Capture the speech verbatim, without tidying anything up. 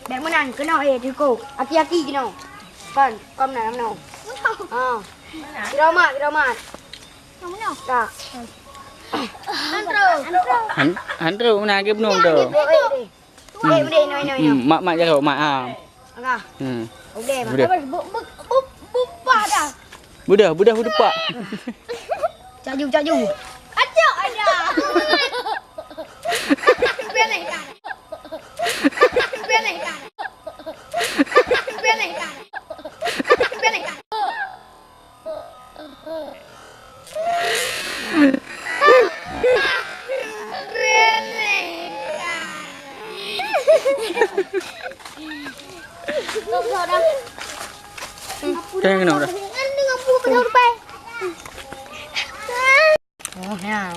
Bèk meunan, keunoe, eh, Teuku. Aki-aki keunoe. Kon, kon meunan, meunoe. Ha. Kira mat, kira mat. Ka. Han, han trôk meunan, lagèe bunoe tu. Eh, eh, eh. Eh, udeh, inoe, inoe, inoe. Hmm, mat, mat jaroe, mat, ha. Ka. Hmm. Udeh, mat. Udeh. Bu, bu, bu, bu, bupah dah. Budah, budah, budah pak. Cak ju, cak ju. Acok ada. Beleh kan. Beleh kan. Beleh kan. Beleh kan. Tengok dah. Oh, ya.